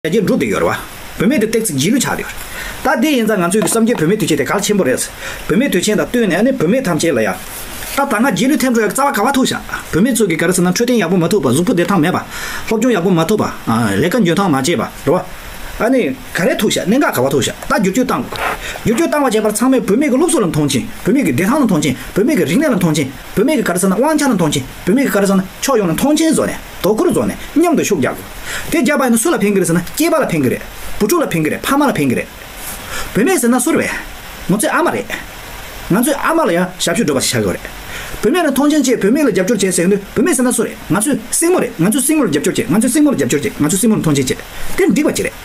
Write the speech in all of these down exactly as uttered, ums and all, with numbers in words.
རྒྱ་སྐྱེད་འགྲོ་བསྡད་ཡོད་རེད་བ། བུད་མེད་དེ་ཏོག་ཙམ་རྗེས་ལུས་ཆགས་བསྡད་ཡོད་རེད། ད་དེ་ཡིན་ཙང་ང་ཚོའི་གི་སངས་རྒྱས་བུད་མེད་དུས་ཆེན་དེ་གལ་ཆེན་པོ་རེད། བུད་མེད་དུས་ཆེན་དང་བསྟུན་ནས་ཨ་ནི་བུད་མེད་ཐམས་ཅད་ལ་ཡ། ད་ད་སྔ་རྗེས་ལུས་ཐེབས་འགྲོ་ཡག་རྩ་བ་ག་བ་ཐུག་ཤག་བུད་མེད་ཚོ་གི་ག་རེ་ཟེར་ན་འཕྲོད་བསྟེན་ཡག་པོ་མ་ཐུབ་པ། གཟུགས་པོ་བདེ་ཐང་མེད་པ། སློབ་སྦྱོང་ཡག་པོ་མ་ཐུབ་པ། ཨ། ལས་ཀ་འཇོན་ཐང་མ་བྱས་པ་རེད་བ། ཨ་ནི་ག་རེ་ཐུག་ཤག་གནད་འགག་ག་བ་ཐུག་ཤག་ད་བསྒྱུར་བཅོས་བཏང་དགོས། བསྒྱུར་བཅོས་བཏང་བ་བྱས་པར་ཚང་མས་བུད་མེད་ཀྱི་སློབ་གསོ་ལ་མཐོང་ཆེན། བུད་མེད་ཀྱི་བདེ་ཐང་ལ་མཐོང་ཆེན། བུད་མེད་ཀྱི་རིག་གནས་ལ་མཐོང་ཆེན། བུད་མེད་ཀྱི་ག་རེ་ཟེར་ན་དབང་ཆ་ལ་མཐོང་ཆེན། བུད་མེད་ཀྱི་ག་རེ་ཟེར་ན་ཕྱོགས་ཡོངས་ནས་མཐོང་ཆེན་བཟོ་ནས་དོ་ཁུར་བཟོ་ནས་མཉམ་དུ་ཤུགས་རྒྱག་དགོས། དེ་རྒྱག་པ་ཡིན་ན་སུ་ལ་ཕན་གི་རེད་ཟེར་ན་སྐྱེས་པ་ལ་ཕན་གི་རེད། བུ་ཕྲུག་ལ་ཕན་གི་རེད། ཕ་མ་ལ་ཕན་གི་རེད། བུད་མེད་ཟེར་ན་སུ་རེད། ང་ཚོའི་ཨ་མ་རེད། ང་ཚོའི་ཨ་མ་ལ་ཡང་ཞབས་ཞུ་སྒྲུབ་པ་ཞིག་བྱ་དགོས་རེད། བུད་མེད་ལ་མཐོང་ཆེན་བྱེད། བུད་མེད་ལ་རྒྱབ་སྐྱོར་བྱེད་ཟེར་དུས་བུད་མེད་ཟེར་ན་སུ་རེད། ང་ཚོའི་སྲིང་མོ་རེད། ང་ཚོའི་སྲིང་མོ་ལ་རྒྱབ་སྐྱོར་བྱེད། ང་ཚོའི་སྲིང་མོ་ལ་རྒྱབ་སྐྱོར་བྱེད། ང་ཚོའི་སྲིང་མོ་ལ་མཐོང་ཆེན་བྱེད། དེ་འགྲིག་པ་ཅིག་རེད།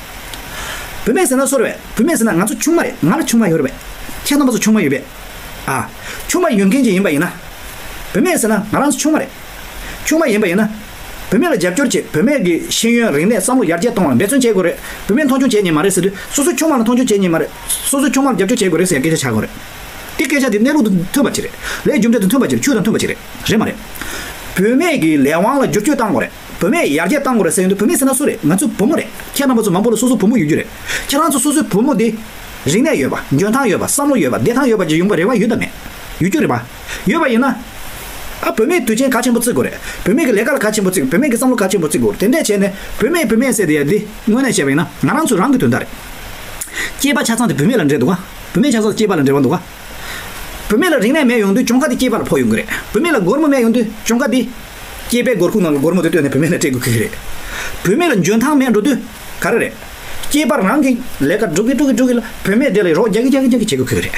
བུད་མེད་ཟེར་ན་སུ་རེད། བུད་མེད་ཟེར་ན་ང་ཚོ་ཆུང་མ་རེད། ང་ལ་ཆུང་མ་ཡོད་རེད་པས། ཁྱེད་རྣམ་པ་ཚོ་ཆུང་མ་ཡོད་པས། ཨ། ཆུང་མ་ཡོད་མཁན་ཅིག་ཡིན་པ་ཡིན་ན། བུད་མེད་ཟེར་ན་ང་རང་ཚོ་ཆུང་མ་རེད། ཆུང་མ་ཡིན་པ་ཡིན་ན། བུད་མེད་ལ་རྒྱབ་སྐྱོར་བྱེད། བུད་མེད་ཀྱི་ཤེས་ཡོན་རིག་གནས་བསམ་བློ་ཡར་རྒྱས་གཏོང་བར་འབད་བརྩོན་བྱེད་དགོས་རེད། བུད་མེད་མཐོང་ཆུང་བྱེད་ཉན་མ་རེད་ཟེར་དུས་སོ་སོ་ཆུང་མ་ལ་མཐོང་ཆུང་བྱེད་ཉན་མ་རེད། སོ་སོ་ཆུང་མ་ལ་རྒྱབ་སྐྱོར་བྱེད་དགོས་རེད་ཟེར་སྐད་ཆ་ཆགས་དགོས་རེད། དེ་སྐད་ཆ་དེ་གནས་ལུགས་དང་མཐུན་པ་ཅིག་རེད། ལས་རྒྱུ་འབྲས་དང་མཐུན་པ་ཅིག་རེད། ཆོས་དང་མཐུན་པ་ཅིག་རེད། རེད་མ་རེད། བུད་མེད་ཀྱི་ལས་དབང་ལ་བསྒྱུར་བཅོས་བཏང་དགོས་རེད། བུད་མེད་ཡར་རྒྱས་གཏང་དགོས་རེད་ཟེར་ཡོང་དུས་བུད་མེད་ཟེར་ན་སུ་རེད། ང་ཚོ་བུ་མོ་རེད། ཁྱེད་རྣམ་པ་ཚོ་མང་པོ་ལ་སོ་སོ་བུ་མོ་ཡོད་རྒྱུ་རེད། ཁྱེད་རང་ཚོ་སོ་སོའི་བུ་མོ་དེ་རིག་གནས་ཡོད་པ། འཇོན་ཐང་ཡོད་པ། བསམ་བློ་ཡོད་པ། བདེ་ཐང་ཡོད་པ་ཅིག་ཡོང་པ་རེ་བ་ཡོད་དམ་མེད། ཡོད་རྒྱུ་རེད་པ། ཡོད་པ་ཡིན་ན། ཨ། བུད་མེད་དུས་ཆེན་གལ་ཆེན་པོ་བརྩི་དགོས་རེད། བུད་མེད་ཀྱི་ལས་ཀ་ལ་གལ་ཆེན་པོ་བརྩི་དགོས། བུད་མེད་ཀྱི་བསམ་བློ་གལ་ཆེན་པོ་བརྩི་དགོས། དེ་འདྲས་བྱས་ནས་བུད་མེད་བུད་མེད་ཟེར་དེ་ཡ་འདི་དངོས་གནས་བྱས་པ་ཡིན་ན་ང་རང་ཚོ་རང་གི་དོན་དག་རེད། སྐྱེས་པ་ཆ་ཚང་དེ་བུད་མེད་ལ་འབྲེལ་འདུག་ག་བུད་མེད་ཆ་ཚང་སྐྱེས་པ་ལ་འབྲེལ་བ་འདུག་ག་བུད་མེད་ལ་རིག་གནས་མེད་ཡོང་དུས་གྱོང་ཁ་དེ་སྐྱེས་པ་ལ་ཕོག་ཡོང་གི་རེད། བུད་མེད་ལ་སྒོར་མོ་མེད་ཡོང་དུས་གྱོང་ཁ་དེ་སྐྱེས་པའི་སྒོར་ཁུག་ནང་ལ་སྒོར་མོ་དེ་བཏོན་ནས་བུད་མེད་ལ་སྤྲད་དགོས་ཀྱི་རེད། བུད་མེད་ལ་འཇོན་ཐང་མེད་འགྲོ་དུས་ག་རེ་རེད། སྐྱེས་པ་རང་གིས་ལས་ཀ་སྒྲུབ་ཀྱི་སྒྲུབ་ཀྱི་སྒྲུབ་ཀྱི་ལ་བུད་མེད་དེ་ལ་རོགས་རྒྱག་གི་རྒྱག་གི་རྒྱག་གི་བྱེད་དགོས་ཀྱི་རེད།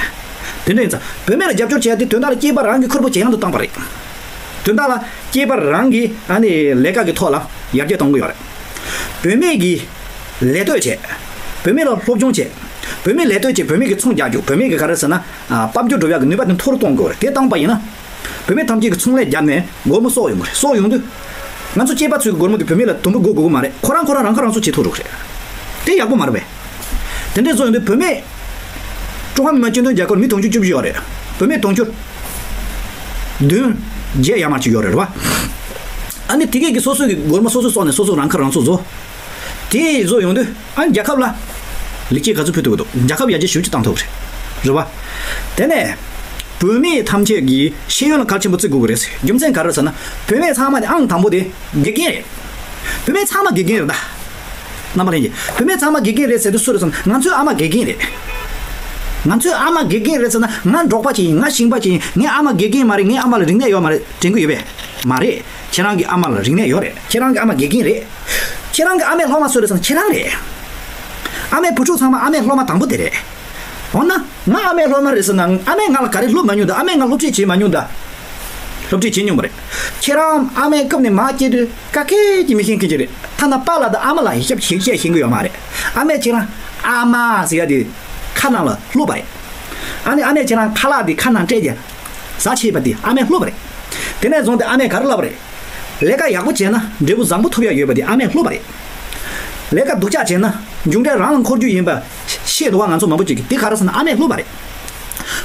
དེ་འདྲ་ཡིན་ཙང་བུད་མེད་ལ་རྒྱབ་སྐྱོར་བྱས་ཏེ་དོན་དག་ལ་སྐྱེས་པ་རང་གི་ཁུར་པོ་ཇེ་ཡང་དུ་བཏང་པ་རེད། དོན་དག་ལ་སྐྱེས་པ་རང་གིས་ཨ་ནི་ལས་ཀ་གི་ཐོག་ལ་ཡར་རྒྱས་གཏོང་གི་ཡོད་རེད། བུད་མེད་ཀྱི་ལས་གཏོད་བྱས། བུད་མེད་ལ་སློབ་སྦྱོང་བྱས། བུད་མེད་ལས་གཏོད་བྱས། བུད་མེད་ཀྱི་ཚོང་རྒྱག་རྒྱུ། བུད་མེད་ཀྱི་ག་རེ་ཟེར་ན། ཨ། དཔལ་འབྱོར་འགྲོ་ཡག་གི་ནུས་པ་དེ་མཐོ་རུ་གཏོང་དགོས་རེད། དེ་བཏང་པ་ཡིན་ན། བུད་མེད་ཐམས་ཅད་ཀྱིས་ཚོང་ལས་བརྒྱབ་ནས་སྒོར་མོ་གསོག་ཡོང་གི་རེད། གསོག་ཡོང་དུས། ང་ཚོ་སྐྱེས་པ་ཚོའི་སྒོར་མོ་དེ་བུད་མེད་ལ་དུམ་བུ་བགོ་དགོས་ཀྱི་མ་རེད། ཁོ་རང་ཁོ་རང་རང་ཁ་རང་གསོ་བྱེད་ཐུབ་འགྲོ་གི་རེད། དེ་ཡག་པོ་མ་རེད་པས། དེ་འདྲས་བཟོ་ཡོང་དུས་བུད་མེད། ཀྲུང་ཧྭ་མི་དམངས་སྤྱི་མཐུན་རྒྱལ་ཁབ་མི་དུང་ཕྱུར་བཅུ་བཞི་ཡོད་རེད། བུད་མེད་དུང་ཕྱུར་བདུན་བརྒྱད་ཡར་མར་ཅིག་ཡོད་རེད། རེད་པ། ཨ་ནི་དེ་གས་ཀྱིས་སོ་སོ་གི་སྒོར་མོ་སོ་སོས་གསོག་ནས་སོ་སོ་རང་ཁ་རང་གསོ་བཟོ། དེ་བཟོ་ཡོང་དུས་ཨ་ནི་རྒྱལ་ཁབ་ལ་ལེགས་སྐྱེས་ག་ཚོད་ཕུལ་ཐུབ་ཀྱི་འདུག་རྒྱལ་ཁབ་ཡར་རྒྱས་ཞེ་པོ་ཅིག་བཏང་ཐུབ་ཀྱི་རེད། རེད་པ། དེ་ནས་བུད་མེད་ཐམས་ཅད་ཀྱིས་ཤེས་ཡོན་ལ་གལ་ཆེན་པོ་བརྩི་དགོས་ཀྱི་རེད། རྒྱུ་མཚན་ག་རེ་ཟེར་ན་བུད་མེད་ཚང་མ་དེ་ཨང་དང་པོ་དེ་དགེ་རྒན་རེད། བུད་མེད་ཚང་མ་དགེ་རྒན་རེད་ད། རྣམ་པ་ལྷན་རྒྱས། བུད་མེད་ཚང་མ་དགེ་རྒན་རེད་ཟེར་དུས་སུ་རེད་ཟེར་ན་ང་ཚོའི་ཨ་མ་དགེ་རྒན་རེད། ང་ཚོའི་ཨ་མ་དགེ་རྒན་རེད་ཟེར་ན་ང་འབྲོག་པ་ཅིག་ཡིན། ང་ཞིང་པ་ཅིག་ཡིན། ངའི་ཨ་མ་དགེ་རྒན་མ་རེད། ངའི་ཨ་མ་ལ་རིག་གནས་ཡོད་མ་རེད་དྲན་གྱི་ཡོད་པས། མ་རེད། ཁྱེད་རང་གི་ཨ་མ་ལ་རིག་གནས་ཡོད་རེད། ཁྱེད་རང་གི་ཨ་མ་དགེ་རྒན་རེད། ཁྱེད་རང་གི་ཨ་མའི་སློབ་མ་སུ་རེད་ཟེར་ན་ཁྱེད་རང་རེད། ཨ་མའི་བུ་ཕྲུག་ཚང་མ་ཨ་མའི་སློབ་མ་དང་པོ་དེ་རེད། འོ་ན། ང་ཨ་མའི་སློབ་མ་རེད་ཟེར་ན་ཨ་མས་ང་ལ་ག་རེ་སློབ་མ་མྱོང་ད། ཨ་མས་ང་སློབ་ཁྲིད་བྱེད་མ་མྱོང་ད། སློབ་ཁྲིད་བྱེད་མྱོང་བ་རེད། ཁྱེད་རང་ཨ་མའི་སྐབས་ནས་མར་སྐྱེས་དུས་ཀ་ཁད་ཀྱིས་མི་ཤེས་མཁན་ཅིག་རེད། ཐ་ན་པཱ་ལགས་དང་ཨ་མ་ལགས་ཡིན་ཞབས་ཞིག་བཤད་ཤེས་ཀྱི་ཡོད་མ་རེད། ཨ་མས་ཁྱེད་རང་ཨ་མ་ཟེར་ཡ་དེ་ཁ་ནང་ལ་ལྷུག་པ་རེད། ཨ་ནི་ཨ་མས་ཁྱེད་རང་ཁ་ལག་དེ་ཁ་ནང་སྤྲད་ཀྱི་ཟ་བྱེད་པ་དེ་ཨ་མས་ལྷུག་པ་རེད། དེ་ནས་བཟུང་སྟེ་ཨ་མས་ག་རེ་ལབ་པ་རེད། ལས་ཀ་ཡག་པོ་བྱས་ན་འབྲས་བུ་བཟང་པོ་ཐོབ་ཡ་ཡོད་པ་དེ་ཨ་མས་ལྷུག་པ་རེད། ལས་ཀ་སྡུག་ཅག་བྱས་ན་མཇུག་འབྲས་རང་ལ་འཁོར་རྒྱུ་ཡིན་པ་ཤེས་འདུག་བ། ང་ཚོ་མང་པོ་ཅིག་གིས་དེ་ག་རེ་ཟེར་ན་ཨ་མས་ལྷུག་པ་རེད།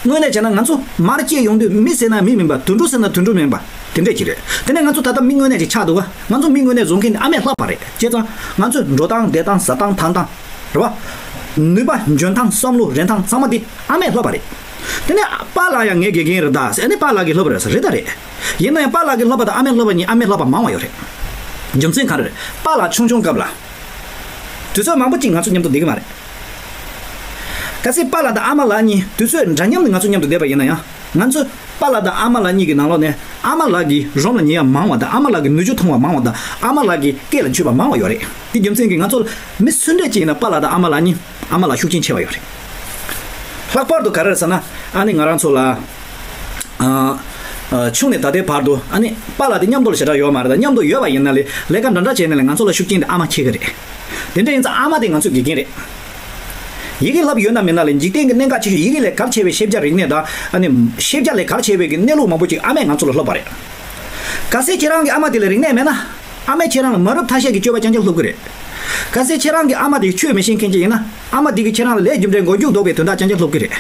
དངོས་གནས་བྱས་ན་ང་ཚོ་མར་སྐྱེས་ཡོང་དུས་མི་ཟེར་ན་མི་མིན་པ། དུད་འགྲོ་ཟེར་ན་དུད་འགྲོ་མིན་པ་དེ་འདྲས་ཅིག་རེད། དེ་ནས་ང་ཚོ་ད་ལྟ་མི་དངོས་གནས་ཅིག་ཆགས་འདུག་བ། ང་ཚོ་མི་དངོས་གནས་བཟོ་མཁན་དེ་ཨ་མས་བསླབས་པ་རེད། བྱས་ཙང་ང་ཚོའི་འགྲོ་སྟངས་བསྡད་སྟངས་ཟ་སྟངས་འཐུང་སྟངས། རེད་བ། ནུས་པ་འཇོན་ཐང་བསམ་བློ་རིན་ཐང་ཚང་མ་དེ་ཨ་མས་བསླབས་པ་རེད། དེ་ནས་པཱ་ལགས་ཡང་ངའི་དགེ་རྒན་རེད་ད་ཟེར་ནས་པཱ་ལགས་ཀྱིས་བསླབས་པ་རེད་ཟེར། རེད་ད་རེད། ཡིན་ན་ཡང་པཱ་ལགས་ཀྱིས་བསླབས་པ་དང་ཨ་མས་བསླབས་པ་གཉིས་ཨ་མས་བསླབས་པ་མང་བ་ཡོད་རེད། རྒྱུ་མཚན་ག་རེ་རེད། པཱ་ལགས་ཆུང་ཆུང་སྐབས་ལ། དུས་ཚོད་མང་པོ་ཅིག་ང་ཚོ་མཉམ་དུ་བསྡད་ཀྱི་མ་རེད། གལ་སྲིད་པཱ་ལགས་དང་ཨ་མ་ལགས་གཉིས་དུས་ཚོད་འདྲ་མཉམ་དུ་ང་ཚོ་མཉམ་དུ་བསྡད་པ་ཡིན་ན་ཡང་། ང་ཚོ་པཱ་ལགས་དང་ཨ་མ་ལགས་གཉིས་ཀྱི་ནང་ལོགས་ནས་ཨ་མ་ལགས་ཀྱིས་རོགས་ལ་ཉན་ཡ་མང་བ་དང་། ཨ་མ་ལགས་ཀྱིས་ནུ་ཞོ་འཐུང་བ་མང་བ་དང་། ཨ་མ་ལགས་ཀྱིས་སྐད་ལ་འཇུས་པ་མང་བ་ཡོད་རེད། དེ་རྒྱུ་མཚན་གྱིས་ང་ཚོ་ལ་མི་སུ་འདྲ་ཅིག་ཡིན་ན་པཱ་ལགས་དང་ཨ་མ་ལགས་གཉིས་ཨ་མ་ལགས་ཤུགས་རྐྱེན་ཆེ་བ་ཡོད་རེད། ལྷག་པར་དུ་ག་རེ་རེད་ཟེར་ན། ཨ་ནི་ང་རང་ཚོ་ལ། ཨ། ཨ། ཆུང་ནས་ད་ལྟའི་བར་དུ་ཨ་ནི་པཱ་ལགས་དེ་མཉམ་དུ་ལ་ཞེ་དྲག་ཡོད་མ་རེད། ད་མཉམ་དུ་ཡོད་པ་ཡིན་ན་ལས་ལས་ཀ་འདྲ་འདྲ་བྱས་ནས་ལས་ང་ཚོ་ལ་ཤུགས་རྐྱེན་དེ་ཨ་མ་ཁྱེར་གི་རེད། དེ་འདྲ་ཡིན་ཙང་ཨ་མ་དེ་ང་ཚོའི་དགེ་རྒན་རེད། ཡི་གེ་བསླབས་ཡོད་ན་མེད་ན་ལས་འཇིག་རྟེན་གྱི་གནད་འགག་ཆེ་ཤོས་ཡི་གེ་ལས་གལ་ཆེ་བའི་ཤེས་བྱ་རིག་གནས་དང་ཨ་ནི་ཤེས་བྱ་ལས་གལ་ཆེ་བའི་གི་གནས་ལུགས་མང་པོ་ཅིག་ཨ་མས་ང་ཚོ་ལ་བསླབས་པ་རེད། གལ་སྲིད་ཁྱེད་རང་གི་ཨ་མ་དེ་ལ་རིག་གནས་མེད་ན། ཨ་མས་ཁྱེད་རང་ལ་མ་རབས་ཐ་ཤལ་གྱི་སྤྱོད་པ་རྐྱང་རྐྱང་སློབ་གི་རེད། གལ་སྲིད་ཁྱེད་རང་གི་ཨ་མ་དེ་ཆོས་མི་ཤེས་མཁན་ཅིག་ཡིན་ན། ཨ་མ་དེ་གིས་ཁྱེད་རང་ལ་ལས་རྒྱུ་འབྲས་མགོ་མཇུག་ལྡོག་པའི་དོན་དག་རྐྱང་རྐྱང་སློབ་གི་རེད།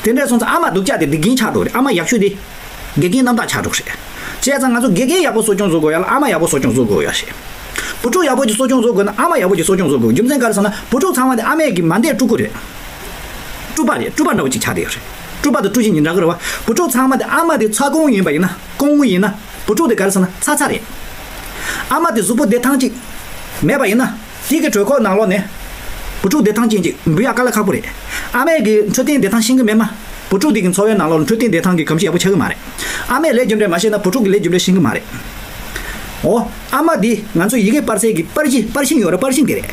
དེ་འདྲ་སོང་ཙང་ཨ་མ་སྡུག་ཅག་དེ་དགེ་རྒན་ཆགས་འགྲོ་གི་རེད། ཨ་མ་ཡག་ཤོས་དེ་དགེ་རྒན་རྣམ་དག་ཆགས་འགྲོ་གི་རེད། བྱས་ཙང་ང་ཚོ་དགེ་རྒན་ཡག་པོ་གསོ་སྐྱོང་བཟོ་དགོས་ཡ་ལ་ཨ་མ་ཡག་པོ་གསོ་སྐྱོང་བཟོ་དགོས་ཡ་ཞེས། བུ་ཕྲུག་ཡག་པོ་ཅིག་གསོ་སྐྱོང་བཟོ་དགོས་ན་ཨ་མ་ཡག་པོ་ཅིག་གསོ་སྐྱོང་བཟོ་དགོས། རྒྱུ་མཚན་ག་རེ་ཟེར་ན་བུ་ཕྲུག་ཚང་མ་དེ་ཨ་མས་ཀྱི་མ་འདས་སྤྲུལ་སྐུ་རེད། སྤྲུལ་པ་རེད། སྤྲུལ་པ་འདྲ་བོ་ཅིག་ཆགས་བསྡད་ཡོད་རེད། སྤྲུལ་པ་དང་སྤྲུལ་གཞི་གཉིས་འདྲ་གི་རེད་བ། བུ་ཕྲུག་ཚང་མ་དེ་ཨ་མ་དེ་ཚ་ཁོང་ཡིན་པ་ཡིན་ན་སྐུ་ངོ་ཡིན་ན་བུ་ཕྲུག་དེ་ག་རེ་ཟེར་ན་ཚ་ཚ་རེད། ཨ་མ་དེ་གཟུགས་པོ་བདེ་ཐང་ཅིག་མེད་པ་ཡིན་ན། དེ་གི་གྲོད་ཁོག་ནང་ལོགས་ནས་བུ་ཕྲུག་བདེ་ཐང་ཅན་ཅིག་འབུ་ཡག་དཀའ་ལས་ཁག་པོ་རེད། ཨ་མས་གི་འཕྲོད་བསྟེན་བདེ་ཐང་ཤེས་གི་མེད་ན། བུ་ཕྲུག་དེ་གི་འཚོ་བའི་ནང་ལོགས་ལ་འཕྲོད་བསྟེན་བདེ་ཐང་གི་གོམས་གཤིས་ཡག་པོ་ཆགས་གི་མ་རེད། ཨ་མས་ལས་རྒྱུ་འབྲས་མ་ཤེས་ན་བུ་ཕྲུག་གི་ལས་རྒྱུ་འབྲས་ཤེས་གི་མ་རེད། འོ། ཨ་མ་འདི་ང་ཚོ་ཡི་གེ་པར་སའི་གི་པར་གཞི་པར་ཤིང་ཡོད་རེད། པར་ཤིང་དེ་རེད།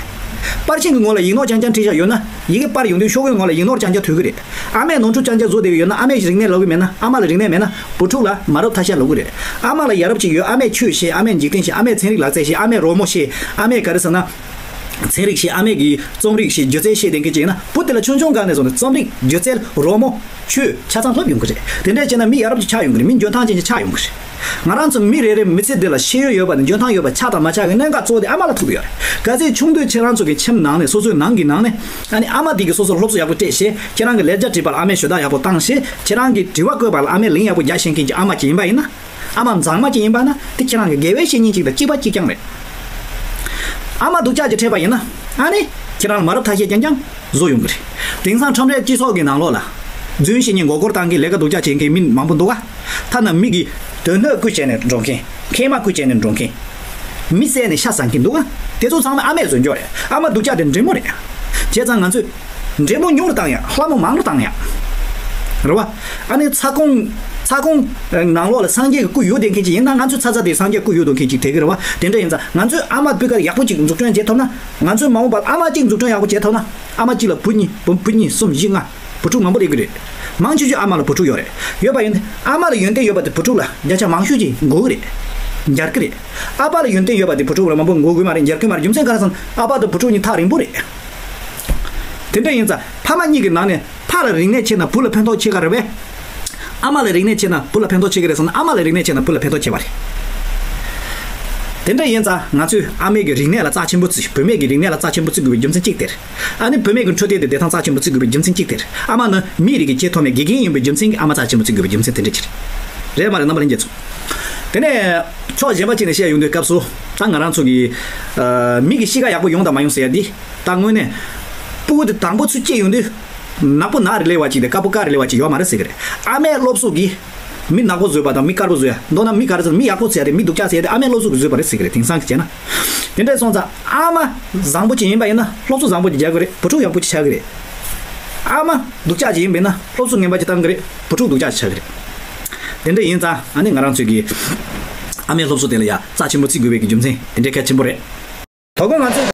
པར་ཤིང་གི་ངོས་ལ་ཡིག་ནོར་རྐྱང་རྐྱང་བྲིས་བཞག་ཡོད་ན་ཡི་གེ་པར་ཡོང་དུས་ཤོག་གུའི་ངོས་ལ་ཡིག་ནོར་རྐྱང་རྐྱང་ཐོན་གི་རེད། ཨ་མས་ནོར་འཁྲུལ་རྐྱང་རྐྱང་བཟོ་བསྡད་གི་ཡོད་ན། ཨ་མས་རིག་གནས་ལབ་གི་མེད་ན། ཨ་མ་ལ་རིག་གནས་མེད་ན་བུ་ཕྲུག་ལ་མ་རབས་ཐ་ཤལ་ལབ་གི་རེད། ཨ་མ་ལ་ཡ་རབས་ཅིག་ཡོད། ཨ་མས་ཆོས་ཤེས། ཨ་མས་འཇིག་རྟེན་ཤེས། ཨ་མས་ཚན་རིག་ལག་རྩལ་ཤེས། ཨ་མས་རོལ་མོ་ཤེས། ཨ་མས་ག་རེ་ཟེར་ན། ཚན་རིག་ཤེས། ཨ་མས་གི་རྩོམ་རིག་ཤེས། སྒྱུ་རྩལ་ཤེས་ལྡན་མཁན་ཅིག་ཡིན་ན་བུ་དེ་ལ་ཆུང་ཆུང་སྒང་ནས་བཟུང་ནས་རྩོམ་རིག་སྒྱུ་རྩལ་རོལ་མོ་ཆོས་ཆ་ཚང་སློབ་ཡོང་གི་རེད། དེ་འདྲས་བྱས་ན་མི་ཡ་རབས་ཅིག་ཆགས་ཡོང་གི་རེད། མི་འཇོན་ཐང་ཅན་ཅིག་ཆགས་ཡོང་གི་རེད། ང་རང་ཚོ་མི་རེ་རེ་མི་ཚེ་འདི་ལ་ཤེས་ཡོན་ཡོད་པ་དང་འཇོན་ཐང་ཡོད་པ་ཆགས་དང་མ་ཆགས་ཀྱི་གནད་འགག་གཙོ་བོ་དེ་ཨ་མ་ལ་ཐུག་གི་ཡོད་རེད། གལ་སྲིད་ཆུང་དུས་ཁྱེད་རང་ཚོ་གི་ཁྱིམ་ནང་ནས་སོ་སོའི་ནང་གི་ནང་ནས་ཨ་ནི་ཨ་མ་དེ་གིས་སོ་སོར་སློབ་གསོ་ཡག་པོ་སྤྲད་བྱས། ཁྱེད་རང་གི་ལས་བྱ་བྲིས་པ་ལ་ཨ་མས་ཞུ་དག་ཡག་པོ་བཏང་བྱས། ཁྱེད་རང་གི་དྲི་བ་བཀོད་པ་ལ་ཨ་མས་ལན་ཡག་པོ་རྒྱག་ཤེས་མཁན་གྱི་ཨ་མ་ཅིག་ཡིན་པ་ཡིན་ན། ཨ་མ་མཛངས་མ་ཅིག་ཡིན་པ་ན་དེ་ཁྱེད་རང་གི་དགེ་བའི་བཤེས་གཉེན་ཅིག་དང་གཅིག་པ་གཅིག་རྐྱང་རེད། ཨ་མ་སྡུག་ཅག་ཅིག་འཕྲད་པ་ཡིན་ན་ཨ་ནི་ཁྱེད་རང་ལ་མ་རབས་ཐ་ཤལ་རྐྱང་རྐྱང་བཟོ་ཡོང་གི་རེད། དེང་སང་ཁྲོམ་རའི་སྤྱི་ཚོགས་ཀྱི་ནང་ལོགས་ལ་རྫུན་བཤད་མཁན་མགོ་སྐོར་བཏང་མཁན་ལས་ཀ་སྡུག་ཅག་བྱེད་མཁན་མི་མང་པོ་འདུག་ག་ཐ་ན་མི་གི་དོན་སྣོད་རྐུ་བྱས་ནས་འགྲོ་མཁན། མཁལ་མ་རྐུ་བྱས་ནས་འགྲོ་མཁན། མི་བསད་ནས་ཤ་ཟ་མཁན་འདུག་ག་དེ་ཚོ་ཚང་མ་ཨ་མས་བཟོས་འཇོག་རེད། ཨ་མ་སྡུག་ཅག་དེ་འདྲེ་མོ་རེད། བྱས་ཙང་ང་ཚོས་འདྲེ་མོ་ཉུང་རུ་བཏང་ཡ། ལྷ་མོ་མང་རུ་བཏང་ཡ། རེད་བ། ཨ་ནི་ཚ་ཁོང་ཚ་ཁོང་ནང་ལོགས་ལ་སངས་རྒྱས་ཀྱི་སྐུ་ཡོད་བསྡད་མཁན་ཅིག་ཡིན་ན། ང་ཚོའི་ཚ་ཚ་དེ་སངས་རྒྱས་སྐུ་ཡོད་བསྡད་མཁན་ཅིག་དེ་གི་རེད་བ། དེ་འདྲ་ཡིན་ཙང་ང་ཚོས་ཨ་མ་སྤུས་ཀ་ཡག་པོ་ཅིག་འཛུགས་སྐྲུན་བྱེད་ཐུབ་ན། ང་ཚོའི་མ་འོངས་པར་ཨ་མ་གཅིག་འཛུགས་སྐྲུན་ཡག་པོ་བྱེད་ཐུབ་ན། ཨ་མ་གཅིག་ལ་བུ་གཉིས་བུ་བུ་གཉིས་གསུམ་བཞི་ལྔ། བུ་ཕྲུག་མང་པོ་སླེབས་ཀྱི་རེད། མང་ཆེ་ཤོས་ཨ་མ་ལ་བུ་ཕྲུག་ཡོད་རེད། ཡོད་པ་ཡིན་ཏེ་ཨ་མ་ལ་ཡོན་ཏན་ཡོད་པ་དེ་བུ་ཕྲུག་ལ་བརྒྱ་ཆ་མང་ཤོས་ཀྱིས་འགོ་གི་རེད། འབྱར་གི་རེད། ཨ་ཕ་ལ་ཡོན་ཏན་ཡོད་པ་དེ་བུ་ཕྲུག་ལ་མང་པོ་འགོ་གི་མ་རེད། འབྱར་གི་མ་རེད། རྒྱུ་མཚན་ག་རེ་ཟེར་ན་ཨ་ཕ་དང་བུ་ཕྲུག་གཉིས་ཐག་རིང་པོ་རེད། དེ་འདྲ་ཡིན་ཙང་ཕ་མ་གཉིས་ཀྱི་ནང་ནས་ཕ་ལ་རིག་གནས་ཆེ་ན་བུ་ལ་ཕན་ཐོགས་ཆེ་ག་རེད་པས། ཨ་མ་ལ་རིག་གནས་ཆེ་ན་བུ་ལ་ཕན་ཐོགས་ཆེ་གི་རེད་ཟེར་ན་ཨ་མ་ལ་རིག་གནས་ཆེ་ན་བུ་ལ་ཕན་ཐོགས་ཆེ་བ་རེད། དེ་འདྲ་ཡིན་ཙང་ང་ཚོས་ཨ་མའི་གི་རིག་གནས་ལ་རྩ་ཆེན་པོ་བརྩི། བུད་མེད་ཀྱི་རིག་གནས་ལ་རྩ་ཆེན་པོ་བརྩི་དགོས་པའི་རྒྱུ་མཚན་གཅིག་དེ་རེད། ཨ་ནི་བུད་མེད་ཀྱི་འཕྲོད་བསྟེན་དེ་བདེ་ཐང་རྩ་ཆེན་པོ་བརྩི་དགོས་པའི་རྒྱུ་མཚན་གཅིག་དེ་རེད། ཨ་མ་ནི་མིའི་རིགས་ཀྱི་ཆེས་ཐོག་མའི་དགེ་རྒན་ཡིན་པའི་རྒྱུ་མཚན་གྱིས་ཨ་མ་རྩ་ཆེན་པོ་བརྩི་དགོས་པའི་རྒྱུ་མཚན་དེ་འདྲ་ཅིག་རེད། རེད་མ་རེད། རྣམ་པ་ལྷན་རྒྱས་ཚོ། དེ་ནས་ཕྱོགས་གཞན་པ་གཅིག་ནས་བཤད་ཡོང་དུས་སྐབས་སུ་ད་ང་རང་ཚོ་གི་ཨ་མི་གི་གཤིས་ཀ་ཡག་པོ་ཡོང་དང་མ་ཡོང་ཟེར་ཡ་འདི་ད་དངོས་གནས་སྤུ་གུ་དེ་དང་པོ་ཚུར་སྐྱེས་ཡོང་དུས་ནག་པོ་ནག་རེ་སླེབས་པ་ཅིག་དང་དཀར་པོ་དཀར་རེ་སླེབས་པ་ཅིག་ཡོད་མ་རེད་ཟེར་གི་རེད། ཨ་མའི་སློབ་གསོ་གིས་མི་ནག་པོ་བཟོས་པ་དང་མི་དཀར་པོ་བཟོས་ཡ། མདོར་ན་མི་ག་རེ་ཟེར་ན་མི་ཡག་པོ་ཟེར་ཡ་དེ་མི་སྡུག་ཅག་ཟེར་ཡ་དེ་ཨ་མའི་སློབ་གསོ་གིས་བཟོས་པ་རེད་ཟེར་གི་རེད། དེང་སང་གི་བྱས་ན། དེ་འདྲ་སོང་ཙང་ཨ་མ་བཟང་པོ་ཅིག་ཡིན་པ་ཡིན་ན་སློབ་གསོ་བཟང་པོ་ཅིག་བྱ་གི་རེད། བུ་ཕྲུག་ཡག་པོ་ཅིག་ཆགས་གི་རེད། ཨ་མ་སྡུག་ཅག་ཅིག་ཡིན་པ་ཡིན་ན་སློབ་གསོ་ངན་པ་ཅིག་བཏང་གི་རེད། བུ་ཕྲུག་སྡུག་ཅག་ཅིག་ཆགས་གི་རེད། དེ་འདྲ་ཡིན་ཙང་ཨ་ནི་ང་རང་ཚོས་ཀྱི་ཨ་མའི་སློབ་གསོ་དེ་ལ་ཡ་རྩ་ཆེན་པོ་བརྩི་དགོས་པའི་གི་རྒྱུ་མཚན་དེ་འདྲའི་གལ་ཆེན་པོ་རེད། དོ་དགོང་ང་ཚོས་